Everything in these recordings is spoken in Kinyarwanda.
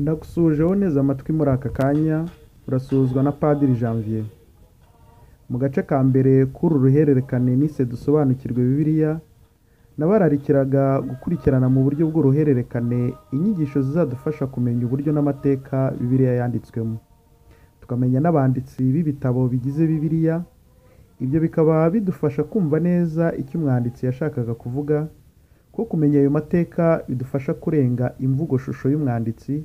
Ndagusuhuje neza amatwi muri aka kanya, urasuhuzwa na Padiri Janvier. Mu gace ka mbere k'uru ruhererekane nise dusobanukirwe Bibiliya, nabararikiraga gukurikirana mu buryo bw'uruhererekane inyigisho zizadufasha kumenya uburyo n'amateka Bibiliya yanditswemo. Tukamenya n'abanditsi b'ibitabo bigize Bibiliya, ibyo bikaba bidufasha kumva neza icyo umwanditsi yashakaga kuvuga, kuko kumenya ayo mateka bidufasha kurenga imvugo-shusho y'umwanditsi,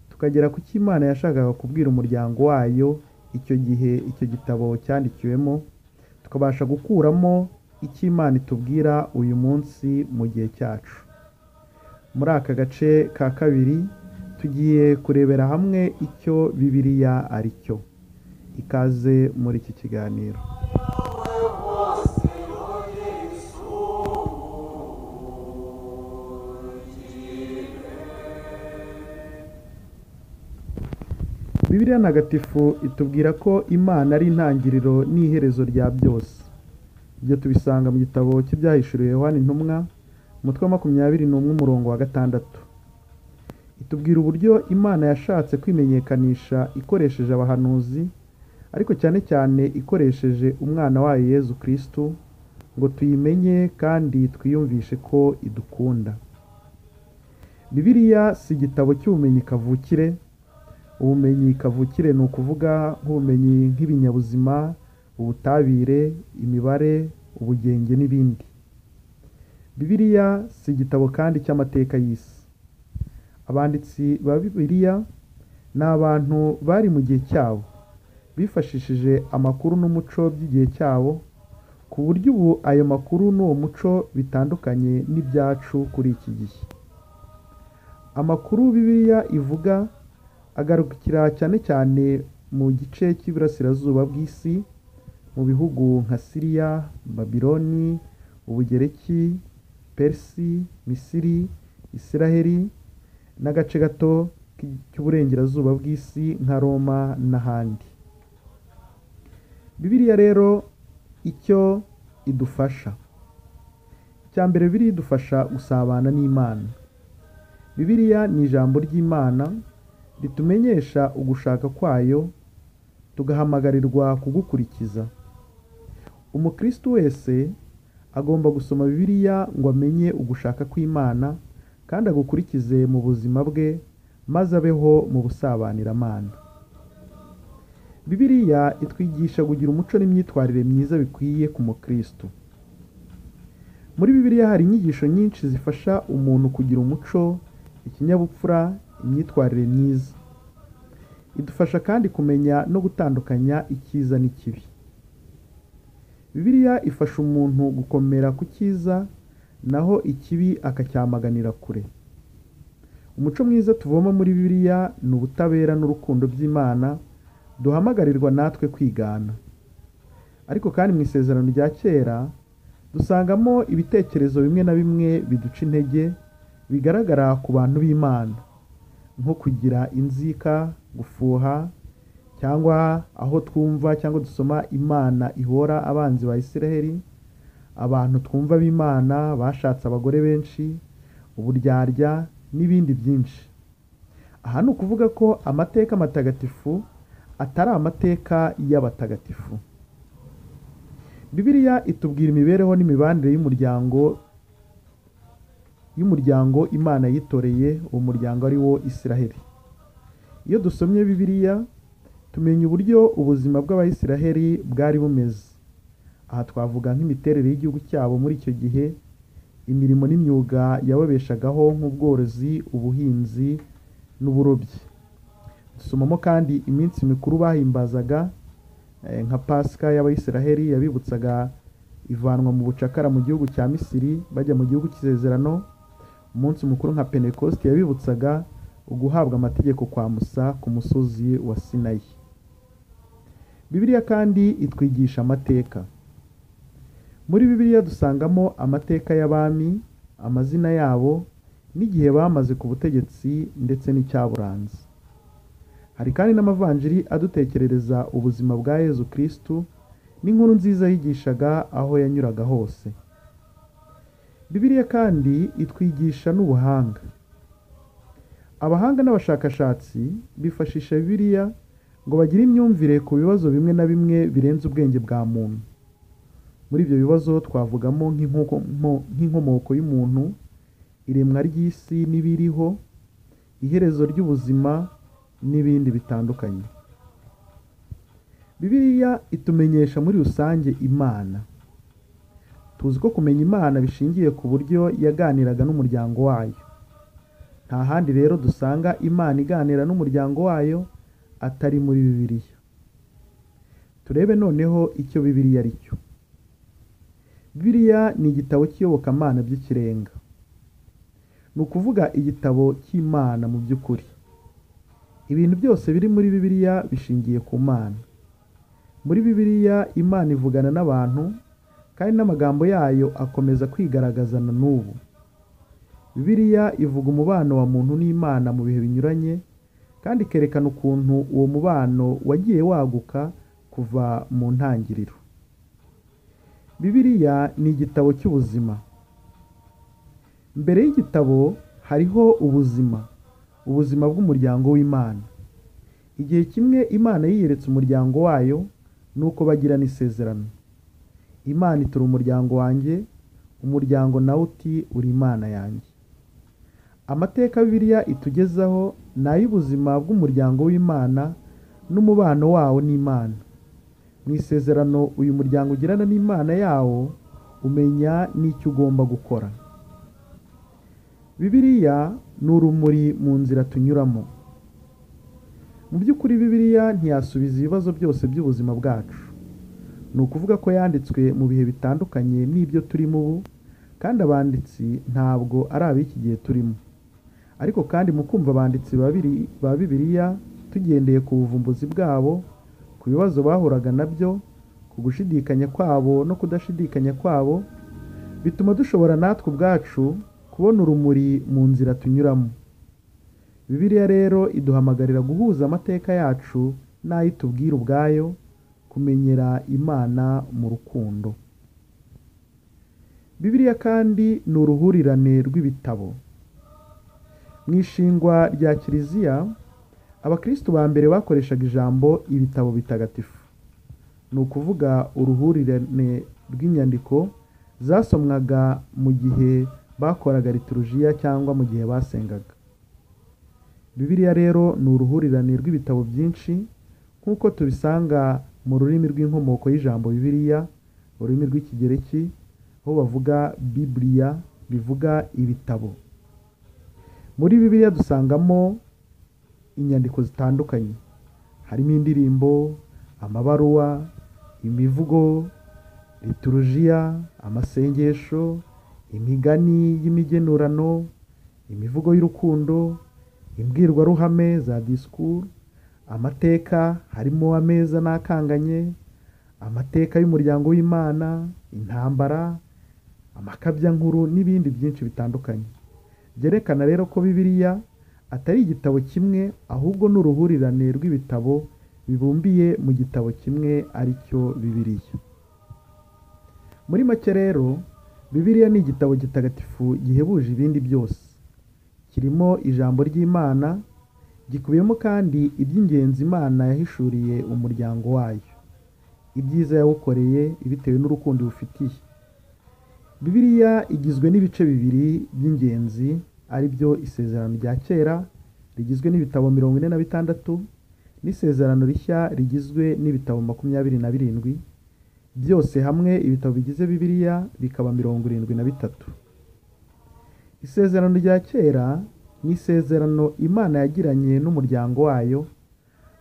tukagera ku cyo Imana yashakaga kubwira umuryango wayo icyo gihe icyo gitabo cyandikiwemo, tukabasha gukuramo icyo Imana itubwira uyu munsi mu gihe cyacu. Muri aka gace ka kabiri tugiye kurebera hamwe icyo Bibiliya ari cyo. Ikaze muri iki kiganiro. Bibiliya ntagatifu itubwira ko Imana ari intangiriro n'iherezo rya byose. Ibyo tubisanga mu gitabo cy'ibyahishuriwe Yohana Intumwa, umutwe wa 21 umurongo wa 6. Itubwira uburyo Imana yashatse kwimenyekanisha ikoresheje abahanuzi, ariko cyane cyane ikoresheje umwana wayo Yezu Kristu, ngo tuyimenye kandi twiyumvishe ko idukunda. Bibiliya si igitabo cy'ubumenyi kavukire. Ubumenyi kavukire ni ukuvuga nk'ubumenyi nk'ibinyabuzima, ubutabire, imibare, ubugenge n'ibindi. Bibiliya si igitabo kandi cy'amateka y'isi. Abanditsi ba Bibiliya ni abantu bari mu gihe cyabo, bifashishije amakuru n'umuco by'igihe cyabo, ku buryo ubu ayo makuru n'uwo muco bitandukanye n'ibyacu kuri iki gihe. Amakuru Bibiliya ivuga agarukira cyane cyane mu gice cy'iburasirazuba bw'isi, mu bihugu nka Siriya, Babiloni, Ubugereki, Persi, Misiri, Isiraheli n'agace gato cy'uburengerazuba bw'isi nka Roma n'ahandi. Bibiliya rero icyo idufasha. Icya mbere, Bibiliya idufasha gusabana n'Imana. Bibiliya ni ijambo ry'Imana ritumenyesha ugushaka kwayo, tugahamagarirwa kugukurikiza. Umukristo wese agomba gusoma Bibiliya ngo amenye ugushaka kw'Imana kandi agukurikize mu buzima bwe, maze abeho mu busabaniramana. Bibiliya itwigisha kugira umuco n'imyitwarire myiza bikwiye ku mukristo. Muri Bibiliya hari inyigisho nyinshi zifasha umuntu kugira umuco, ikinyabupfura, imyitwarire myiza. Idufasha kandi kumenya no gutandukanya icyiza n'ikibi. Bibiliya ifasha umuntu gukomera ku cyiza, naho ikibi akacyamaganira kure. Umuco mwiza tuvoma muri Bibiliya ni ubutabera n'urukundo by'Imana duhamagarirwa natwe kwigana. Ariko kandi mu isezerano rya kera dusangamo ibitekerezo bimwe na bimwe biduca intege bigaragara ku bantu b'Imana, nko kugira inzika, gufuha, cyangwa aho twumva cyangwa dusoma Imana ihora abanzi ba Isiraheli, abantu twumva b'Imana bashatse abagore benshi, uburyarya n'ibindi byinshi. Aha ni ukuvuga ko amateka matagatifu atari amateka y'abatagatifu. Bibiliya itubwira imibereho n'imibanire y'umuryango Imana yitoreye, uwo muryango ari wo Isiraheli. Iyo dusomye Bibiliya tumenya uburyo ubuzima bw'Abayisiraheli bwari bumeze. Aha twavuga nk'imiterere y'igihugu cyabo muri icyo gihe, imirimo n'imyuga yababeshagaho nk'ubworozi, ubuhinzi n'uburobyi. Dusomamo kandi iminsi mikuru bahimbazaga nka Pasika y'Abayisiraheli yabibutsaga ivanwa mu bucakara mu gihugu cya Misiri bajya mu gihugu cy'isezerano, umunsi mukuru nka Pentekoste yabibutsaga uguhabwa amategeko kwa Musa ku musozi wa Sinayi. Bibiliya kandi itwigisha amateka. Muri Bibiliya dusangamo amateka y'abami, amazina yabo n'igihe bamaze ku butegetsi ndetse n'icyaburanze. Hari kandi n'amavanjiri adutekerereza ubuzima bwa Yezu Kristu n'inkuru nziza yigishaga aho yanyuraga hose. Bibiliya kandi itwigisha n'ubuhanga. Abahanga n'abashakashatsi bifashisha Bibiliya ngo bagire imyumvire ku bibazo bimwe na bimwe birenze ubwenge bwa muntu. Muri ibyo bibazo twavugamo nk'inkomoko y'umuntu, iremwa ry'isi n'ibiriho, iherezo ry'ubuzima n'ibindi bitandukanye. Bibiliya itumenyesha muri rusange Imana. Tuzi ko kumenya Imana bishingiye ku buryo yaganiraga n'umuryango wayo. Nta handi rero dusanga Imana iganira n'umuryango wayo atari muri Bibiliya. Turebe noneho icyo Bibiliya ari cyo. Bibiliya ni igitabo cy'iyobokamana by'ikirenga. Ni ukuvuga igitabo cy'Imana mu by'ukuri. Ibintu byose biri muri Bibiliya bishingiye ku Mana. Muri Bibiliya Imana ivugana n'abantu kandi n'amagambo yayo akomeza kwigaragaza na n'ubu. Bibiliya ivuga umubano wa muntu n'Imana mu bihe binyuranye kandi ikerekana ukuntu uwo mubano wagiye waguka kuva mu ntangiriro. Bibiliya ni igitabo cy'ubuzima. Mbere y'igitabo hariho ubuzima, ubuzima bw'umuryango w'Imana. Igihe kimwe Imana yiyeretse umuryango wayo nuko bagirana isezerano. Imana itura umuryango wanjye, umuryango nawe uti uri Imana yanjye. Amateka Bibiliya itugezaho ni ay'ubuzima bw'umuryango w'Imana n'umubano wawo n'Imana. Mu isezerano uyu muryango ugirana n'Imana yawo, umenya n'icyo ugomba gukora. Bibiliya ni urumuri mu nzira tunyuramo. Mu by'ukuri Bibiliya ntiyasubiza ibibazo byose by'ubuzima bwacu. Ni ukuvuga ko yanditswe mu bihe bitandukanye n'ibyo turimo ubu, kandi abanditsi ntabwo ari ab'iki gihe turimo. Ariko kandi mu kumva abanditsi ba Bibiliya tugendeye ku buvumbuzi bwabo, ku bibazo bahuraga nabyo, ku gushidikanya kwabo no kudashidikanya kwabo, bituma dushobora natwe ubwacu kubona urumuri mu nzira tunyuramo. Bibiliya rero iduhamagarira guhuza amateka yacu n'ayo itubwira ubwayo, kumenyera Imana mu rukundo. Bibiliya kandi ni uruhurirane rw'ibitabo. Mu ishingwa rya Kiliziya, abakristu ba mbere bakoreshaga ijambo ibitabo bitagatifu. Ni ukuvuga uruhurirane rw'inyandiko zasomwaga mu gihe bakoraga liturujia cyangwa mu gihe basengaga. Bibiliya rero ni uruhurirane rw'ibitabo byinshi nk'uko tubisanga mu rurimi rw'inkomoko y'ijambo Bibiliya, ururimi rw'Ikigereki, aho bavuga Bibiliya bivuga ibitabo. Muri Bibiliya dusangamo inyandiko zitandukanye, harimo indirimbo, amabaruwa, imivugo, liturujia, amasengesho, imigani y'imigenurano, imivugo y'urukundo, imbwirwaruhame za disikuru, amateka harimo ameza n'akanganye, amateka y'umuryango w'Imana, intambara, amakabyankuru n'ibindi byinshi bitandukanye. Byerekana rero ko Bibiliya atari igitabo kimwe, ahubwo ni uruhurirane rw'ibitabo bibumbiye mu gitabo kimwe ari cyo Bibiliya. Muri make rero, Bibiliya ni igitabo gitagatifu gihebuje ibindi byose. Kirimo ijambo ry'Imana, gikubiyemo kandi iby'ingenzi Imana yahishuriye umuryango wayo, ibyiza yawukoreye bitewe n'urukundo iwufitiye. Bibiliya igizwe n'ibice bibiri by'ingenzi, ari byo Isezerano rya Kera rigizwe n'ibitabo 46 n'Isezerano Rishya rigizwe n'ibitabo 27, byose hamwe ibitabo bigize Bibiliya bikaba 73. Isezerano rya Kera ni isezerano Imana yagiranye n'umuryango wayo,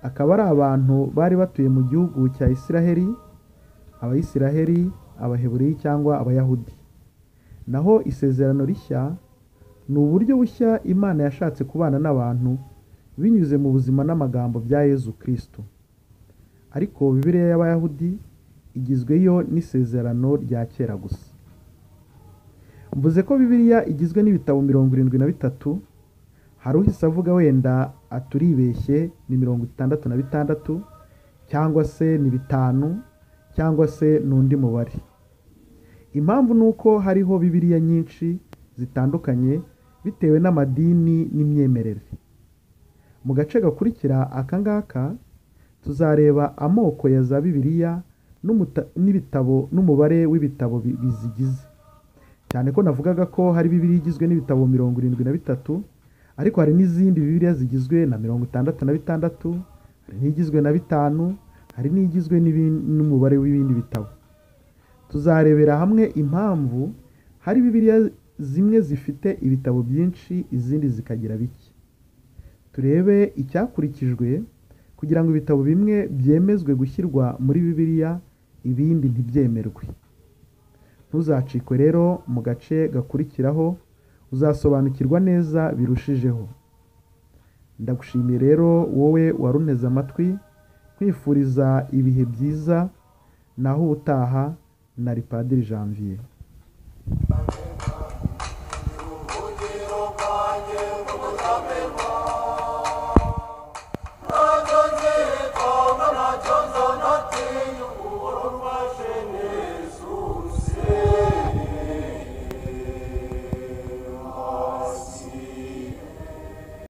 akaba ari abantu bari batuye mu gihugu cya Isiraheli, Abayisiraheli, Abahebureyi cyangwa Abayahudi. Naho Isezerano Rishya ni uburyo bushya Imana yashatse kubana n'abantu binyuze mu buzima n'amagambo bya Yezu Kristo. Ariko Bibiliya y'Abayahudi igizwe yo n'Isezerano rya Kera gusa. Mvuze ko Bibiliya igizwe n'ibitabo 73, hari uhise avuga wenda aturibeshye ni 66 cyangwa se ni 5 cyangwa se n'undi mubare. Impamvu ni uko hariho Bibiliya nyinshi zitandukanye bitewe n'amadini n'imyemerere. Mu gace gakurikira aka ngaka tuzareba amoko ya za Bibiliya n'ibitabo n'umubare w'ibitabo bizigize. Cyane ko navugaga ko hari Bibiliya igizwe n'ibitabo 73, ariko hari n'izindi Bibiliya zigizwe na 66, hari n'igizwe na 5, hari n'igizwe n'umubare w'ibindi bitabo. Tuzarebera hamwe impamvu hari Bibiliya zimwe zifite ibitabo byinshi, izindi zikagira bike. Turebe icyakurikijwe kugira ngo ibitabo bimwe byemezwe gushyirwa muri Bibiliya, ibindi ntibyemerwe. Ntuzacikwe rero mu gace gakurikiraho, uzasobanukirwa neza birushijeho. Ndagushimiye rero wowe warunteze amatwi, nkwifuriza ibihe byiza, naho ubutaha nari Padiri Janvier.